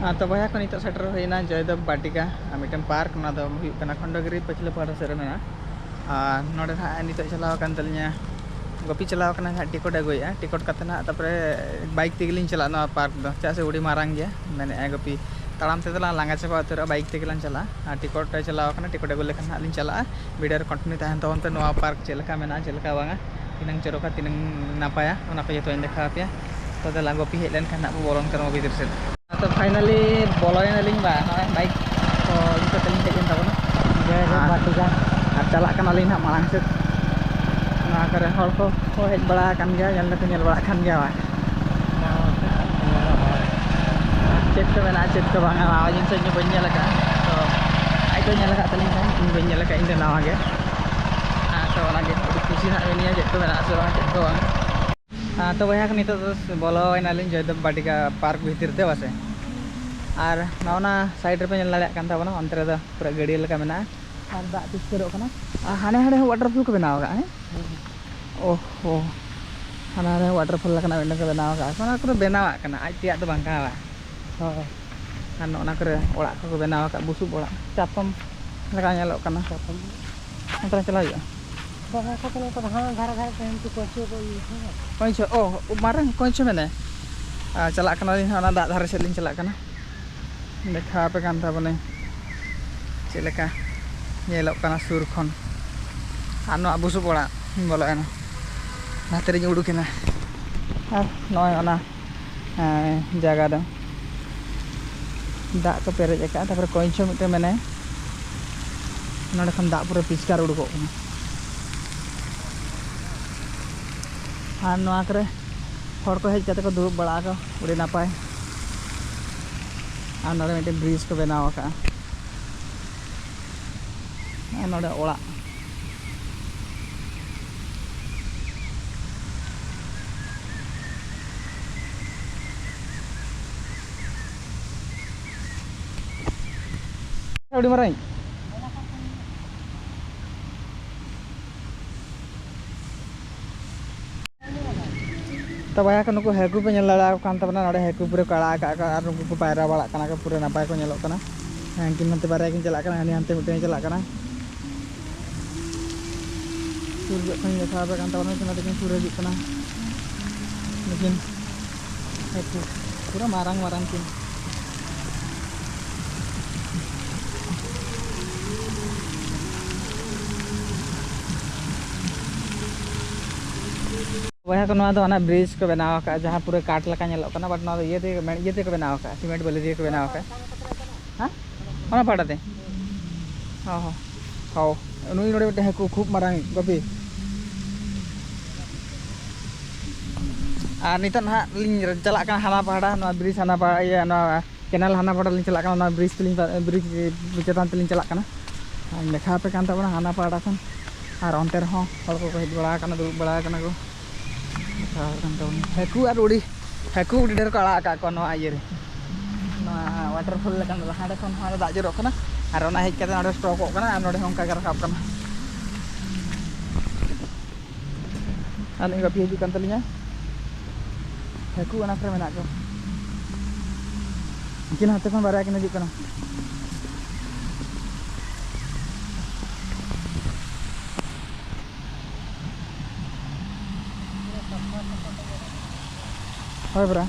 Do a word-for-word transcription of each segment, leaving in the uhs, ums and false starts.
ᱟᱨ ᱛᱚ ᱵᱚᱭᱦᱟ ᱠᱚ, ᱱᱤᱛᱚᱜ ᱥᱮᱴᱮᱨ ᱦᱩᱭᱱᱟ ᱡᱚᱭᱫᱮᱵ ᱵᱟᱴᱤᱠᱟ, ᱟᱨ ᱢᱤᱫᱴᱮᱱ ᱯᱟᱨᱠ, ᱚᱱᱟ ᱫᱚ ᱦᱩᱭᱩᱜ ᱠᱟᱱᱟ ᱠᱷᱚᱱᱰᱚᱜᱤᱨᱤ ᱯᱟᱹᱪᱷᱞᱟᱹ ᱯᱟᱦᱴᱟ ᱥᱮᱫ ᱨᱮ ᱢᱮᱱᱟᱜᱼᱟ᱾ ᱟᱨ ᱱᱚᱰᱮ ᱱᱟᱦᱟᱜ ᱱᱤᱛᱚᱜ ᱪᱟᱞᱟᱣ ᱟᱠᱟᱱ ᱛᱟᱹᱞᱤᱧᱟ, ᱜᱩᱯᱤ ᱪᱟᱞᱟᱣ ᱟᱠᱟᱱᱟ ᱱᱟᱦᱟᱜ ᱴᱤᱠᱚᱴ ᱟᱹᱜᱩᱭᱮᱫᱼᱟ᱾ ᱴᱤᱠᱚᱴ ᱠᱟᱛᱮ ᱱᱟᱦᱟᱜ ᱛᱟᱨᱯᱚᱨᱮ ᱵᱟᱭᱤᱠ ᱛᱮᱜᱮ ᱞᱤᱧ ᱪᱟᱞᱟᱜᱼᱟ ᱱᱚᱣᱟ ᱯᱟᱨᱠ ᱫᱚ, ᱪᱮᱫᱟᱜ ᱥᱮ ᱟᱹᱰᱤ ᱢᱟᱨᱟᱝ ᱜᱮᱭᱟ᱾ ᱢᱮᱱᱮᱫᱼᱟ ᱜᱩᱯᱤ ᱛᱟᱲᱟᱢ ᱛᱮᱫᱚ ᱞᱟᱝ ᱞᱟᱸᱜᱟ ᱪᱟᱵᱟ ᱩᱛᱟᱹᱨᱚᱜᱼᱟ, ᱵᱟᱭᱤᱠ ᱛᱮᱜᱮ ᱞᱟᱝ ᱪᱟᱞᱟᱜᱼᱟ᱾ ᱟᱨ ᱴᱤᱠᱚᱴ ᱮ ᱪᱟᱞᱟᱣ ᱟᱠᱟᱱᱟ, ᱴᱤᱠᱚᱴ ᱟᱹᱜᱩ ᱞᱮᱠᱷᱟᱱ ᱱᱟᱦᱟᱜ ᱞᱤᱧ ᱪᱟᱞᱟᱜᱼᱟ᱾ ᱵᱷᱤᱰᱤᱭᱳ ᱨᱮ ᱠᱚᱱᱴᱤᱱᱤᱭᱩ ᱛᱟᱦᱮᱱ ᱛᱟᱵᱚᱱ ᱯᱮ, ᱱᱚᱣᱟ ᱯᱟᱨᱠ ᱪᱮᱫ ᱞᱮᱠᱟ ᱢᱮᱱᱟᱜᱼᱟ, ᱪᱮᱫ ᱞᱮᱠᱟ ᱵᱟᱝᱟ, ᱛᱤᱱᱟᱹᱝ ᱪᱚᱨᱚᱠᱟ, ᱛᱤᱱᱟᱹᱝ ᱱᱟᱯᱟᱭᱟ, ᱚᱱᱟ ᱠᱚ ᱡᱚᱛᱚᱧ ᱫᱮᱠᱷᱟᱣ ᱟᱯᱮᱭᱟ᱾ ᱛᱚ ᱫᱮᱞᱟ, ᱜᱩᱯᱤ ᱦᱮᱡ ᱞᱮᱱᱠᱷᱟᱱ ᱱᱟᱦᱟᱜ ᱵᱚ ᱵᱚᱞᱚᱱ ᱠᱟᱱᱟ ᱵᱷᱤᱛᱤᱨ ᱥᱮᱫ᱾ ᱛᱚ ᱯᱷᱟᱭᱱᱟᱞᱤ ᱵᱚᱞᱚᱭᱮᱱᱟᱞᱤᱧ ᱵᱟ, ᱱᱚᱜᱼᱚᱭ ᱵᱟᱭᱤᱠ ᱠᱚ ᱤᱫᱤ ᱠᱟᱛᱮ ᱞᱤᱧ ᱦᱮᱡ ᱮᱱ ᱛᱟᱵᱚᱱᱟ᱾ ᱡᱚᱭ ᱡᱚᱭ ᱟᱨ, ᱵᱟᱴᱤᱠᱟ᱾ ᱟᱨ ᱪᱟᱞᱟᱜ ᱠᱟᱱᱟᱞᱤᱧ ᱱᱟᱦᱟᱜ ᱢᱟᱲᱟᱝ ᱥᱮᱫ᱾ ᱱᱚᱣᱟ ᱠᱚᱨᱮ ᱦᱚᱲ ᱠᱚ ᱠᱚ ᱦᱮᱡ ᱵᱟᱲᱟ ᱟᱠᱟᱱ ᱜᱮᱭᱟ, ᱧᱮᱞ ᱫᱚᱠᱚ ᱧᱮᱞ ᱵᱟᱲᱟᱜ ᱠᱟᱱ ᱜᱮᱭᱟ ᱵᱟ᱾ ᱪᱮᱫ ᱠᱚ ᱢᱮᱱᱟᱜᱼᱟ, ᱪᱮᱫ ᱠᱚ ᱵᱟᱝᱟ, ᱱᱟᱣᱟ ᱡᱤᱱᱤᱥ ᱤᱧ ᱦᱚᱸ ᱵᱟᱹᱧ ᱧᱮᱞ ᱟᱠᱟᱫᱼᱟ᱾ ᱛᱚ ᱟᱡ ᱫᱚᱭ ᱧᱮᱞ ᱟᱠᱟᱫ ᱛᱟᱹᱞᱤᱧ ᱠᱷᱟᱱ, ᱤᱧ ᱵᱟᱹᱧ ᱧᱮᱞ ᱟᱠᱟᱫᱼᱟ, ᱤᱧ ᱫᱚ ᱱᱟᱣᱟ ᱜᱮ᱾ ᱦᱮᱸ, ᱛᱚ ᱚᱱᱟᱜᱮ ᱟᱹᱰᱤ ᱠᱩᱥᱤ ᱱᱟᱜ ᱢᱤᱱᱟᱹᱧᱟ, ᱪᱮᱫ ᱠᱚ ᱢᱮᱱᱟᱜᱼᱟ ᱥᱮ ᱵᱟᱝ, ᱪᱮᱫ ᱠᱚ ᱵᱟᱝ᱾ ᱦᱮᱸ, ᱛᱚ ᱵᱚᱭᱦᱟ ᱠᱚ, ᱱᱤᱛᱚᱜ ᱫᱚ ᱵᱚᱞᱚᱭᱮᱱᱟᱞᱤᱧ ᱡᱚᱭᱫᱮᱵ ᱵᱟᱴᱤᱠᱟ ᱯᱟᱨᱠ ᱵᱷᱤᱛᱤᱨ ᱛᱮ, ᱵᱟᱥᱮ᱾ ᱟᱨ ᱱᱚᱜᱼᱚ ᱱᱟ ᱥᱟᱭᱤᱰ ᱨᱮᱯᱮ ᱧᱮᱞ ᱫᱟᱲᱮᱭᱟᱜ ᱠᱟᱱ ᱛᱟᱵᱚᱱᱟ, ᱚᱱᱛᱮ ᱨᱮᱫᱚ ᱯᱩᱨᱟᱹ ᱜᱟᱹᱰᱭᱟᱹ ᱞᱮᱠᱟ ᱢᱮᱱᱟᱜᱼᱟ ᱟᱨ ᱫᱟᱜ ᱯᱤᱥᱠᱟᱹᱨᱚᱜ ᱠᱟᱱᱟ᱾ ᱟᱨ ᱦᱟᱱᱮ ᱦᱟᱸᱰᱮ ᱦᱚᱸ ᱣᱟᱴᱟᱨ ᱯᱷᱚᱞ ᱠᱚ ᱵᱮᱱᱟᱣ ᱟᱠᱟᱫᱼᱟ, ᱦᱮᱸ? ᱦᱮᱸ᱾ ᱳᱦᱳ, ᱦᱟᱱᱟ ᱦᱟᱸᱰᱮ ᱣᱟᱴᱟᱨ ᱯᱷᱚᱞ ᱞᱮᱠᱟᱱᱟᱜ ᱢᱤᱫᱴᱟᱝ ᱠᱚ ᱵᱮᱱᱟᱣ ᱟᱠᱟᱫᱼᱟ᱾ ᱚᱱᱟ ᱠᱚᱫᱚ ᱵᱮᱱᱟᱣᱟᱜ ᱠᱟᱱᱟ, ᱟᱡ ᱛᱮᱭᱟᱜ ᱫᱚ ᱵᱟᱝ ᱠᱟᱱᱟ᱾ ᱦᱳᱭ᱾ ᱟᱨ ᱱᱚᱜᱼᱚ ᱱᱟ ᱠᱚᱨᱮ ᱚᱲᱟᱜ ᱠᱚᱠᱚ ᱵᱮᱱᱟᱣ ᱟᱠᱟᱫ, ᱵᱩᱥᱩᱵ ᱚᱲᱟᱜ, ᱪᱟᱛᱚᱢ ᱞᱮᱠᱟ ᱧᱮᱞᱚᱜ ᱠᱟᱱᱟ᱾ ᱪᱟᱛᱚᱢ᱾ ᱚᱱᱛᱮ ᱨᱮ ᱪᱟᱞᱟᱣ ᱦᱩᱭᱩᱜᱼᱟ᱾ ᱵᱟᱵᱟ ᱠᱚ ᱛᱟᱞᱮ ᱠᱚᱫᱚ ᱦᱟᱱᱟ ᱫᱷᱟᱨᱮ ᱫᱷᱟᱨᱮ ᱛᱮ ᱩᱱᱠᱩ ᱠᱚ ᱟᱹᱪᱩᱨ ᱠᱚ ᱤᱭᱟᱹ ᱠᱚ᱾ ᱠᱚᱧᱪᱚ, ᱚ, ᱢᱟᱨᱟᱝ ᱠᱚᱧᱪᱚ ᱢᱮᱱᱟᱭ᱾ ᱟᱨ ᱪᱟᱞᱟᱜ ᱠᱟᱱᱟᱞᱤᱧ ᱦᱟᱸᱜ, ᱚᱱᱟ ᱫᱟᱜ ᱫᱷᱟᱨᱮ ᱥᱮᱫ ᱞᱤᱧ ᱪᱟᱞᱟᱜ ᱠᱟᱱᱟ᱾ ᱫᱮᱠᱷᱟᱣ ᱟᱯᱮ ᱠᱟᱱ ᱛᱟᱵᱚᱱᱟᱹᱧ ᱪᱮᱫ ᱞᱮᱠᱟ ᱧᱮᱞᱚᱜ ᱠᱟᱱᱟ ᱥᱩᱨ ᱠᱷᱚᱱ᱾ ᱟᱨ ᱱᱚᱣᱟ ᱵᱩᱥᱩᱵ ᱚᱲᱟᱜ ᱤᱧ ᱵᱚᱞᱚᱭᱮᱱᱟ, ᱚᱱᱟᱛᱮ ᱨᱤᱧ ᱩᱰᱩᱠᱮᱱᱟ᱾ ᱟᱨ ᱱᱚᱜᱼᱚᱭ ᱚᱱᱟ ᱦᱮᱸ, ᱡᱟᱭᱜᱟ ᱫᱚ ᱫᱟᱜ ᱠᱚ ᱯᱮᱨᱮᱡ ᱟᱠᱟᱫᱼᱟ᱾ ᱛᱟᱨᱯᱚᱨᱮ ᱠᱚᱧᱪᱚ ᱢᱤᱫᱴᱮᱱ ᱢᱮᱱᱟᱭᱟ, ᱱᱚᱸᱰᱮ ᱠᱷᱚᱱ ᱫᱟᱜ ᱯᱩᱨᱟᱹ ᱯᱤᱥᱠᱟᱨ ᱩᱰᱩᱠᱚᱜ ᱠᱟᱱᱟ᱾ ᱟᱨ ᱱᱚᱣᱟ ᱠᱚᱨᱮ ᱦᱚᱲ ᱠᱚ ᱦᱮᱡ ᱠᱟᱛᱮ ᱠᱚ ᱫᱩᱲᱩᱵ ᱵᱟᱲᱟᱜ ᱟᱠᱚ, ᱟᱹᱰᱤ ᱱᱟᱯᱟᱭ᱾ ᱟᱨ ᱱᱚᱰᱮ ᱢᱤᱫᱴᱮᱱ ᱵᱨᱤᱡᱽ ᱠᱚ ᱵᱮᱱᱟᱣ ᱟᱠᱟᱫᱼᱟ᱾ ᱟᱨ ᱱᱚᱰᱮ ᱚᱲᱟᱜ᱾ ᱟᱹᱰᱤ ᱢᱟᱨᱟᱝ᱾ ᱛᱚ ᱵᱚᱭᱦᱟ ᱠᱚ, ᱱᱩᱠᱩ ᱦᱟᱹᱠᱩ ᱯᱮ ᱧᱮᱞ ᱫᱟᱲᱮᱭᱟᱠᱚ ᱠᱟᱱ ᱛᱟᱵᱚᱱᱟ, ᱱᱚᱰᱮ ᱦᱟᱹᱠᱩ ᱯᱩᱨᱟᱹ ᱠᱚ ᱟᱲᱟᱜ ᱟᱠᱟᱫ ᱠᱚ ᱟᱨ ᱱᱩᱠᱩ ᱠᱚ ᱯᱟᱭᱨᱟ ᱵᱟᱲᱟᱜ ᱠᱟᱱᱟ ᱠᱚ, ᱯᱩᱨᱟᱹ ᱱᱟᱯᱟᱭ ᱠᱚ ᱧᱮᱞᱚᱜ ᱠᱟᱱᱟ᱾ ᱦᱮᱸ, ᱩᱱᱠᱤᱱ ᱦᱟᱱᱛᱮ ᱵᱟᱨᱭᱟ ᱠᱤᱱ ᱪᱟᱞᱟᱜ ᱠᱟᱱᱟ, ᱦᱟᱹᱱᱤ ᱦᱟᱱᱛᱮ ᱢᱤᱫᱴᱮᱱ ᱪᱟᱞᱟᱜ ᱠᱟᱱᱟ᱾ ᱥᱩᱨ ᱡᱚᱜ ᱠᱷᱚᱱᱤᱧ ᱫᱮᱠᱷᱟᱣ ᱟᱯᱮ ᱠᱟᱱ ᱛᱟᱵᱚᱱᱟ, ᱩᱱᱠᱤᱱ ᱫᱚᱠᱤᱱ ᱥᱩᱨ ᱦᱤᱡᱩᱜ ᱠᱟᱱᱟ᱾ ᱱᱩᱠᱤᱱ ᱦᱟᱹᱠᱩ ᱯᱩᱨᱟᱹ ᱢᱟᱨᱟᱝ ᱢᱟᱨᱟᱝ ᱠᱤᱱ᱾ ᱵᱚᱭᱦᱟ ᱠᱚ, ᱱᱚᱣᱟ ᱫᱚ ᱚᱱᱟ ᱵᱨᱤᱡᱽ ᱠᱚ ᱵᱮᱱᱟᱣ ᱟᱠᱟᱫᱼᱟ, ᱡᱟᱦᱟᱸ ᱯᱩᱨᱟᱹ ᱠᱟᱴ ᱞᱮᱠᱟ ᱧᱮᱞᱚᱜ ᱠᱟᱱᱟ, but ᱱᱚᱣᱟ ᱫᱚ ᱤᱭᱟᱹ ᱛᱮᱜᱮ, ᱢᱮᱬ-, ᱤᱭᱟᱹ ᱛᱮᱜᱮ ᱠᱚ ᱵᱮᱱᱟᱣ ᱟᱠᱟᱫᱼᱟ, ᱥᱤᱢᱮᱱᱴ ᱵᱟᱹᱞᱤ ᱛᱮᱜᱮ ᱠᱚ ᱵᱮᱱᱟᱣ ᱟᱠᱟᱫᱼᱟ᱾ ᱦᱮᱸ, ᱚᱱᱟ ᱯᱟᱦᱴᱟ ᱛᱮ᱾ ᱦᱚᱸ ᱦᱚᱸ, ᱦᱚᱸ᱾ ᱱᱩᱭ ᱱᱚᱰᱮ ᱢᱤᱫᱴᱮᱱ ᱦᱟᱹᱠᱩ ᱠᱷᱩᱵ ᱢᱟᱨᱟᱝ ᱜᱟᱯᱤ᱾ ᱟᱨ ᱱᱤᱛᱚᱜ ᱱᱟᱦᱟᱜ ᱞᱤᱧ ᱪᱟᱞᱟᱜ ᱠᱟᱱᱟ ᱦᱟᱱᱟ ᱯᱟᱦᱴᱟ, ᱱᱚᱣᱟ ᱵᱨᱤᱡᱽ ᱦᱟᱱᱟ ᱯᱟᱦᱴᱟ, ᱤᱭᱟᱹ, ᱱᱚᱣᱟ ᱠᱮᱱᱮᱞ ᱦᱟᱱᱟ ᱯᱟᱦᱴᱟ ᱞᱤᱧ ᱪᱟᱞᱟᱜ ᱠᱟᱱᱟ, ᱚᱱᱟ ᱵᱨᱤᱡᱽ ᱛᱮᱞᱤᱧ ᱯᱟ-, ᱵᱨᱤᱡᱽ ᱪᱮᱛᱟᱱ ᱛᱮᱞᱤᱧ ᱪᱟᱞᱟᱜ ᱠᱟᱱᱟ᱾ ᱟᱨ ᱫᱮᱠᱷᱟᱣ ᱟᱯᱮ ᱠᱟᱱ ᱛᱟᱵᱚᱱᱟ ᱦᱟᱱᱟ ᱯᱟᱦᱴᱟ ᱠᱷᱚᱱ᱾ ᱟᱨ ᱚᱱᱛᱮ ᱨᱮᱦᱚᱸ ᱦᱚᱲ ᱠᱚᱠᱚ ᱦᱮᱡ ᱵᱟᱲᱟ ᱟᱠᱟᱱᱟ, ᱫᱩᱲᱩᱵ ᱵᱟᱲᱟ ᱟᱠᱟᱱᱟ ᱠᱚ᱾ ᱫᱮᱠᱷᱟᱣ ᱟᱯᱮ ᱠᱟᱱ ᱛᱟᱵᱚᱱᱟ ᱦᱟᱹᱠᱩ ᱟᱨ ᱩᱲᱤ, ᱦᱟᱹᱠᱩ ᱟᱹᱰᱤ ᱰᱷᱮᱨ ᱠᱚ ᱟᱲᱟᱜ ᱟᱠᱟᱫ ᱠᱚᱣᱟ ᱱᱚᱣᱟ ᱤᱭᱟᱹ ᱨᱮ, ᱱᱚᱣᱟ ᱣᱟᱴᱟᱨ ᱯᱷᱚᱞ ᱞᱮᱠᱟᱱ ᱫᱚ᱾ ᱦᱟᱸᱰᱮ ᱠᱷᱚᱱ ᱦᱚᱸ ᱫᱟᱜ ᱡᱚᱨᱚᱜ ᱠᱟᱱᱟ ᱟᱨ ᱚᱱᱟ ᱦᱮᱡ ᱠᱟᱛᱮ ᱱᱚᱰᱮ ᱥᱴᱚᱠᱚᱜ ᱠᱟᱱᱟ ᱟᱨ ᱱᱚᱰᱮ ᱦᱚᱸ ᱚᱱᱠᱟ ᱜᱮ ᱨᱟᱠᱟᱵ ᱠᱟᱱᱟ᱾ ᱟᱨ ᱱᱩᱭ ᱜᱟᱛᱮ ᱦᱤᱡᱩᱜ ᱠᱟᱱ ᱛᱟᱹᱞᱤᱧᱟ, ᱦᱟᱹᱠᱩ ᱚᱱᱟ ᱠᱚᱨᱮ ᱢᱮᱱᱟᱜ ᱠᱚᱣᱟ᱾ ᱩᱱᱠᱤᱱ ᱦᱟᱱᱛᱮ ᱠᱷᱚᱱ ᱵᱟᱨᱭᱟ ᱠᱤᱱ ᱦᱤᱡᱩᱜ ᱠᱟᱱᱟ᱾ ᱦᱳᱭ ᱵᱨᱟ᱾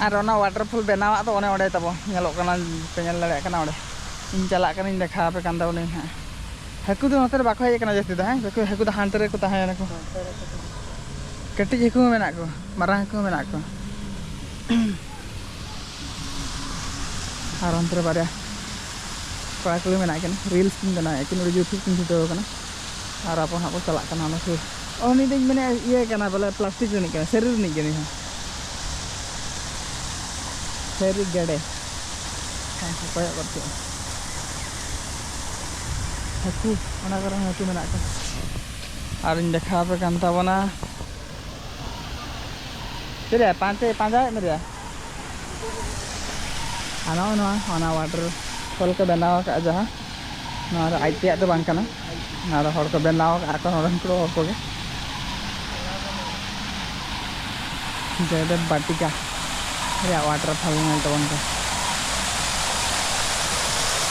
ᱟᱨ ᱚᱱᱟ ᱣᱟᱴᱟᱨ ᱯᱷᱚᱞ ᱵᱮᱱᱟᱣᱟᱜ ᱫᱚ ᱚᱱᱮ ᱚᱸᱰᱮ ᱛᱟᱵᱚ ᱧᱮᱞᱚᱜ ᱠᱟᱱᱟ, ᱯᱮ ᱧᱮᱞ ᱫᱟᱲᱮᱭᱟᱜ ᱠᱟᱱᱟ ᱚᱸᱰᱮ᱾ ᱤᱧ ᱪᱟᱞᱟᱜ ᱠᱟᱹᱱᱟᱹᱧ, ᱫᱮᱠᱷᱟᱣ ᱟᱯᱮ ᱠᱟᱱ ᱛᱟᱵᱚᱱᱟᱹᱧ ᱦᱟᱸᱜ᱾ ᱦᱟᱹᱠᱩ ᱫᱚ ᱱᱚᱛᱮ ᱨᱮ ᱵᱟᱠᱚ ᱦᱮᱡ ᱟᱠᱟᱱᱟ ᱡᱟᱹᱥᱛᱤ ᱫᱚ, ᱦᱮᱸ? ᱦᱟᱹᱠᱩ, ᱦᱟᱹᱠᱩ ᱫᱚ ᱦᱟᱱᱛᱮ ᱨᱮᱠᱚ ᱛᱟᱦᱮᱸᱭᱮᱱᱟ ᱠᱚ᱾ ᱠᱟᱹᱴᱤᱡ ᱦᱟᱹᱠᱩ ᱦᱚᱸ ᱢᱮᱱᱟᱜ ᱠᱚᱣᱟ, ᱢᱟᱨᱟᱝ ᱦᱟᱹᱠᱩ ᱦᱚᱸ ᱢᱮᱱᱟᱜ ᱠᱚᱣᱟ᱾ ᱟᱨ ᱚᱱᱛᱮ ᱨᱮ ᱵᱟᱨᱭᱟ ᱠᱚᱲᱟ ᱠᱩᱲᱤ ᱢᱮᱱᱟᱜ ᱠᱤᱱᱟ, ᱨᱤᱞᱥ ᱠᱤᱱ ᱵᱮᱱᱟᱣᱮᱫᱼᱟ ᱠᱤᱱ, ᱱᱚᱰᱮ ᱡᱩᱴᱷᱤ ᱠᱤᱱ ᱪᱷᱩᱴᱟᱹᱣ ᱟᱠᱟᱱᱟ᱾ ᱟᱨ ᱟᱵᱚ ᱦᱟᱸᱜ ᱵᱚ ᱪᱟᱞᱟᱜ ᱠᱟᱱᱟ ᱚᱱᱟ ᱥᱩᱨ᱾ ᱚ, ᱩᱱᱤ ᱫᱚᱧ ᱢᱮᱱᱮᱫ ᱤᱭᱟᱹ ᱠᱟᱱᱟ ᱵᱚᱞᱮ, ᱯᱞᱟᱥᱴᱤᱠ ᱨᱤᱱᱤᱡ ᱠᱟᱱᱟ, ᱥᱟᱹᱨᱤ ᱨᱤᱱᱤᱡ ᱠᱟᱱᱟ ᱦᱟᱸᱜ᱾ ᱥᱟᱹᱨᱤ ᱜᱮᱰᱮ᱾ ᱦᱮᱸ, ᱠᱚᱭᱚᱜ ᱜᱚᱫ ᱠᱮᱫᱼᱟ᱾ ᱦᱟᱹᱠᱩ, ᱚᱱᱟ ᱠᱚᱨᱮ ᱦᱚᱸ ᱦᱟᱹᱠᱩ ᱢᱮᱱᱟᱜ ᱠᱚᱣᱟ᱾ ᱟᱨᱤᱧ ᱫᱮᱠᱷᱟᱣ ᱟᱯᱮ ᱠᱟᱱ ᱛᱟᱵᱚᱱᱟ᱾ ᱪᱮᱫ ᱨᱮᱭᱟ? ᱯᱟᱸᱪᱮ ᱯᱟᱸᱡᱟᱭᱮᱫ ᱢᱮ ᱨᱮᱭᱟ? ᱟᱨ ᱱᱚᱜᱼᱚ ᱱᱚᱣᱟ, ᱚᱱᱟ ᱣᱟᱴᱟᱨ ᱯᱷᱚᱞ ᱠᱚ ᱵᱮᱱᱟᱣ ᱟᱠᱟᱫᱼᱟ ᱡᱟᱦᱟᱸ, ᱱᱚᱣᱟ ᱫᱚ ᱟᱡ ᱛᱮᱭᱟᱜ ᱫᱚ ᱵᱟᱝ ᱠᱟᱱᱟ᱾ ᱱᱚᱣᱟ ᱫᱚ ᱦᱚᱲ ᱠᱚ ᱵᱮᱱᱟᱣ ᱟᱠᱟᱫᱼᱟ ᱠᱚ, ᱱᱚᱰᱮᱱ ᱠᱚ ᱦᱚᱲ ᱠᱚᱜᱮ᱾ ᱡᱚᱭᱫᱮᱵ ᱵᱟᱴᱤᱠᱟ ᱨᱮᱭᱟᱜ waterfall ᱧᱮᱞ ᱛᱟᱵᱚᱱ ᱯᱮ᱾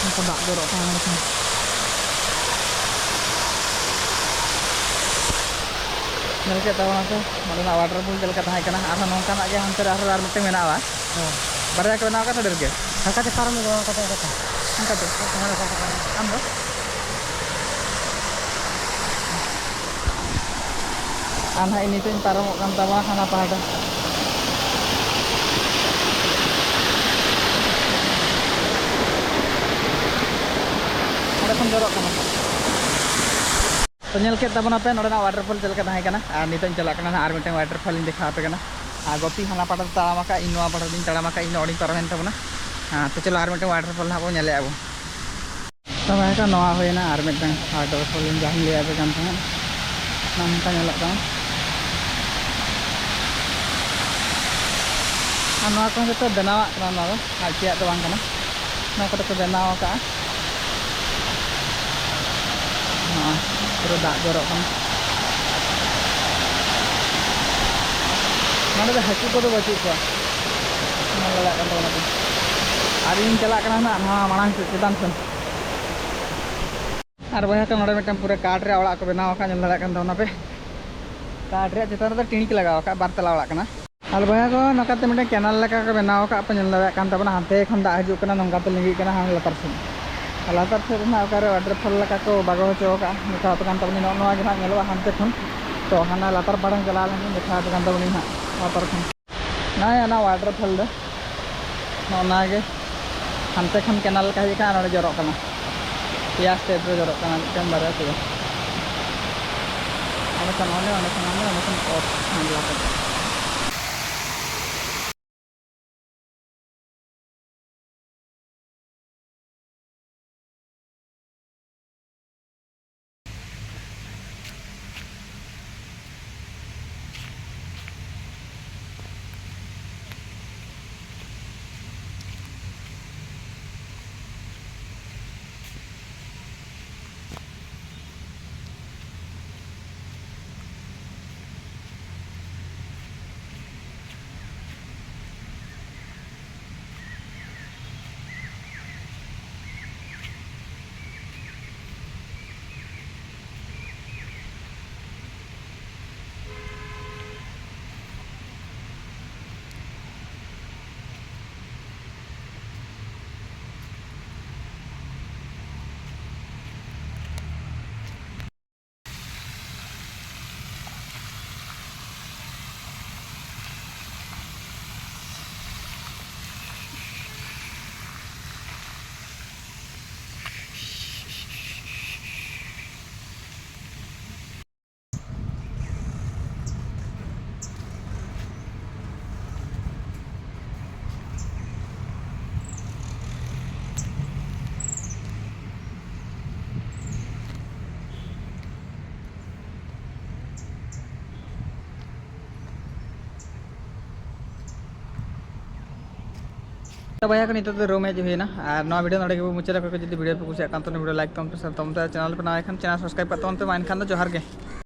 ᱚᱱᱠᱟ ᱫᱟᱜ ᱡᱚᱨᱚᱜ ᱠᱟᱱᱟ ᱱᱚᱸᱰᱮ ᱠᱷᱚᱱ᱾ ᱧᱮᱞ ᱠᱮᱫ ᱛᱟᱵᱚᱱᱟ ᱯᱮ ᱱᱚᱸᱰᱮᱱᱟᱜ waterfall ᱪᱮᱫ ᱞᱮᱠᱟ ᱛᱟᱦᱮᱸ ᱠᱟᱱᱟ᱾ ᱟᱨᱦᱚᱸ ᱱᱚᱝᱠᱟᱱᱟᱜ ᱜᱮ ᱦᱟᱱᱛᱮ ᱨᱮ ᱟᱨᱦᱚᱸ ᱟᱨ ᱢᱤᱫᱴᱮᱱ ᱢᱮᱱᱟᱜᱼᱟ᱾ ᱦᱮᱸ᱾ ᱵᱟᱨᱭᱟ ᱠᱚ ᱵᱮᱱᱟᱣ ᱟᱠᱟᱫ ᱥᱮ ᱰᱷᱮᱨ ᱜᱮ? ᱦᱟᱱᱠᱟ ᱛᱮ ᱯᱟᱨᱚᱢ ᱦᱩᱭᱩᱜᱼᱟ, ᱦᱟᱱᱠᱟ ᱛᱮ, ᱦᱟᱱᱠᱟ ᱛᱮ᱾ ᱦᱟᱱᱠᱟ ᱛᱮ᱾ ᱦᱟᱱᱟ ᱯᱟᱦᱴᱟ ᱯᱟᱨᱚᱢ᱾ ᱟᱢ ᱫᱚ? ᱟᱨ ᱱᱟᱦᱟᱜ ᱱᱤᱛᱚᱜ ᱤᱧ ᱯᱟᱨᱚᱢᱚᱜ ᱠᱟᱱ ᱛᱟᱵᱚᱱᱟ ᱦᱟᱱᱟ ᱯᱟᱦᱴᱟ᱾ ᱚᱸᱰᱮ ᱠᱷᱚᱱ ᱡᱚᱨᱚᱜ ᱠᱟᱱᱟ᱾ ᱛᱚ, ᱧᱮᱞ ᱠᱮᱫ ᱛᱟᱵᱚᱱᱟᱯᱮ ᱱᱚᱸᱰᱮᱱᱟᱜ waterfall ᱪᱮᱫ ᱞᱮᱠᱟ ᱛᱟᱦᱮᱸ ᱠᱟᱱᱟ᱾ ᱟᱨ ᱱᱤᱛᱚᱜ ᱤᱧ ᱪᱟᱞᱟᱜ ᱠᱟᱱᱟ ᱱᱟᱦᱟᱜ ᱟᱨ ᱢᱤᱫᱴᱮᱱ waterfall ᱤᱧ ᱫᱮᱠᱷᱟᱣ ᱟᱯᱮ ᱠᱟᱱᱟ᱾ ᱟᱨ ᱜᱚᱯᱤ ᱦᱟᱱᱟ ᱯᱟᱦᱴᱟ ᱛᱮ ᱛᱟᱲᱟᱢ ᱟᱠᱟᱫ, ᱤᱧ ᱱᱚᱣᱟ ᱯᱟᱦᱴᱟ ᱛᱮᱧ ᱛᱟᱲᱟᱢ ᱟᱠᱟᱫ, ᱤᱧ ᱫᱚ ᱚᱸᱰᱮᱧ ᱯᱟᱨᱚᱢᱮᱱ ᱛᱟᱵᱚᱱᱟ᱾ ᱦᱮᱸ, ᱛᱚ ᱪᱚᱞᱚ ᱟᱨ ᱢᱤᱫᱴᱮᱱ waterfall ᱱᱟᱦᱟᱜ ᱵᱚᱱ ᱧᱮᱞᱮᱜᱼᱟ ᱵᱚᱱ᱾ ᱛᱚᱵᱮ ᱠᱷᱟᱱ ᱱᱚᱣᱟ ᱦᱩᱭᱱᱟ ᱟᱨ ᱢᱤᱫᱴᱟᱝ waterfall ᱡᱟᱦᱟᱸᱧ ᱞᱟᱹᱭᱟᱫ ᱯᱮ ᱠᱟᱱ ᱛᱟᱦᱮᱸᱫ, ᱱᱚᱝᱠᱟ ᱧᱮᱞᱚᱜ ᱠᱟᱱᱟ᱾ ᱟᱨ ᱱᱚᱣᱟ ᱠᱚᱦᱚᱸ ᱡᱚᱛᱚ ᱵᱮᱱᱟᱣᱟᱜ ᱠᱟᱱᱟ, ᱱᱚᱣᱟ ᱫᱚ ᱟᱡ ᱪᱮᱭᱟᱜ ᱫᱚ ᱵᱟᱝ ᱠᱟᱱᱟ᱾ ᱱᱚᱣᱟ ᱠᱚᱫᱚ ᱠᱚ ᱵᱮᱱᱟᱣ ᱟᱠᱟᱫᱼᱟ᱾ ᱱᱚᱜᱼᱚᱭ ᱯᱩᱨᱟᱹ ᱫᱟᱜ ᱡᱚᱨᱚᱜ ᱠᱟᱱᱟ᱾ ᱱᱚᱸᱰᱮ ᱫᱚ ᱦᱟᱹᱠᱩ ᱠᱚᱫᱚ ᱵᱟᱹᱪᱩᱜ ᱠᱚᱣᱟ, ᱧᱮᱞ ᱫᱟᱲᱮᱭᱟᱜ ᱠᱟᱱ ᱛᱟᱵᱚᱱᱟ ᱯᱮ᱾ ᱟᱨ ᱤᱧ ᱪᱟᱞᱟᱜ ᱠᱟᱱᱟ ᱱᱟᱜ ᱱᱚᱣᱟ ᱢᱟᱲᱟᱝ ᱥᱮᱫ, ᱪᱮᱛᱟᱱ ᱥᱮᱫ᱾ ᱟᱨ ᱵᱚᱭᱦᱟ ᱠᱚ, ᱱᱚᱰᱮ ᱢᱤᱫᱴᱟᱝ ᱯᱩᱨᱟᱹ ᱠᱟᱴ ᱨᱮᱭᱟᱜ ᱚᱲᱟᱜ ᱠᱚ ᱵᱮᱱᱟᱣ ᱟᱠᱟᱫ, ᱧᱮᱞ ᱫᱟᱲᱮᱭᱟᱜ ᱠᱟᱱ ᱛᱟᱵᱚᱱᱟ ᱯᱮ᱾ ᱠᱟᱴ ᱨᱮᱭᱟᱜ ᱪᱮᱛᱟᱱ ᱨᱮᱫᱚ ᱴᱤᱱ ᱠᱚ ᱞᱟᱜᱟᱣ ᱟᱠᱟᱫ, ᱵᱟᱨ ᱛᱟᱞᱟ ᱚᱲᱟᱜ ᱠᱟᱱᱟ᱾ ᱟᱨ ᱵᱚᱭᱦᱟ ᱠᱚ, ᱱᱚᱝᱠᱟᱛᱮ ᱢᱤᱫᱴᱮᱱ canal ᱞᱮᱠᱟ ᱠᱚ ᱵᱮᱱᱟᱣ ᱟᱠᱟᱫ ᱯᱮ, ᱧᱮᱞ ᱫᱟᱲᱮᱭᱟᱜ ᱠᱟᱱ ᱛᱟᱵᱚᱱᱟ, ᱦᱟᱱᱛᱮ ᱠᱷᱚᱱ ᱫᱟᱜ ᱦᱤᱡᱩᱜ ᱠᱟᱱᱟ, ᱱᱚᱝᱠᱟᱛᱮ ᱞᱤᱸᱜᱤᱜ ᱠᱟᱱᱟ ᱦᱟᱱᱟ ᱞᱟᱛᱟᱨ ᱥᱮᱫ᱾ ᱟᱨ ᱞᱟᱛᱟᱨ ᱥᱮᱫ ᱨᱮ ᱱᱟᱜ ᱚᱠᱟᱨᱮ waterfall ᱞᱮᱠᱟ ᱠᱚ ᱵᱟᱜᱟᱣ ᱦᱚᱪᱚ ᱟᱠᱟᱫᱼᱟ, ᱫᱮᱠᱷᱟᱣ ᱟᱯᱮ ᱠᱟᱱ ᱛᱟᱵᱚᱱᱟᱹᱧ, ᱱᱚᱜᱼᱚ ᱱᱚᱣᱟ ᱜᱮ ᱱᱟᱜ ᱧᱮᱞᱚᱜᱼᱟ ᱦᱟᱱᱛᱮ ᱠᱷᱚᱱ᱾ ᱛᱚ ᱦᱟᱱᱟ ᱞᱟᱛᱟᱨ ᱯᱟᱲᱟᱧ ᱪᱟᱞᱟᱣ ᱞᱮᱱᱠᱷᱟᱱ ᱫᱮᱠᱷᱟᱣ ᱟᱯᱮ ᱠᱟᱱ ᱛᱟᱵᱚᱱᱟᱹᱧ ᱦᱟᱸᱜ ᱞᱟᱛᱟᱨ ᱠᱷᱚᱱ᱾ ᱱᱚᱜᱼᱚᱭ ᱚᱱᱟ waterfall ᱫᱚ ᱱᱚᱜᱼᱚ ᱱᱚᱣᱟ ᱜᱮ, ᱦᱟᱱᱛᱮ ᱠᱷᱚᱱ canal ᱞᱮᱠᱟ ᱦᱮᱡ ᱟᱠᱟᱱᱟ, ᱱᱚᱰᱮ ᱡᱚᱨᱚᱜ ᱠᱟᱱᱟ᱾ ᱯᱮᱭᱟ step ᱨᱮ ᱡᱚᱨᱚᱜ ᱠᱟᱱᱟ, ᱢᱤᱫᱴᱮᱱ, ᱵᱟᱨᱭᱟ, ᱯᱮᱭᱟ᱾ ᱚᱸᱰᱮ ᱠᱷᱚᱱ ᱚᱸᱰᱮ, ᱚᱸᱰᱮ ᱠᱷᱚᱱ ᱚᱸᱰᱮ, ᱚᱸᱰᱮ ᱠᱷᱚᱱ ᱚᱛ ᱦᱟᱸᱰᱞᱟ ᱛᱮ᱾ ᱛᱚ ᱵᱚᱭᱦᱟ ᱠᱚ, ᱱᱤᱛᱚᱜ ᱫᱚ ᱨᱩᱢ ᱦᱮᱡ ᱦᱩᱭᱱᱟ ᱟᱨ ᱱᱚᱣᱟ ᱵᱷᱤᱰᱤᱭᱳ ᱱᱚᱰᱮ ᱜᱮᱵᱚ ᱢᱩᱪᱟᱹᱫ ᱟᱠᱟᱫ᱾ ᱡᱩᱫᱤ ᱵᱷᱤᱰᱤᱭᱳ ᱯᱮ ᱠᱩᱥᱤᱭᱟᱜ ᱠᱟᱱ ᱛᱟᱵᱚᱱᱟ, ᱵᱷᱤᱰᱤᱭᱳ ᱞᱟᱭᱤᱠ ᱛᱟᱵᱚᱱ ᱯᱮ, ᱥᱮᱭᱟᱨ ᱛᱟᱵᱚᱱ ᱯᱮ, ᱪᱮᱱᱮᱞ ᱯᱮ ᱱᱟᱣᱟ ᱠᱷᱟᱱ ᱪᱮᱱᱮᱞ ᱥᱟᱵᱥᱠᱨᱟᱭᱤᱵ ᱠᱟᱜ ᱛᱟᱵᱚᱱ ᱯᱮ᱾ ᱢᱟ ᱮᱱᱠᱷᱟᱱ ᱫᱚ ᱡᱚᱦᱟᱨ ᱜᱮ᱾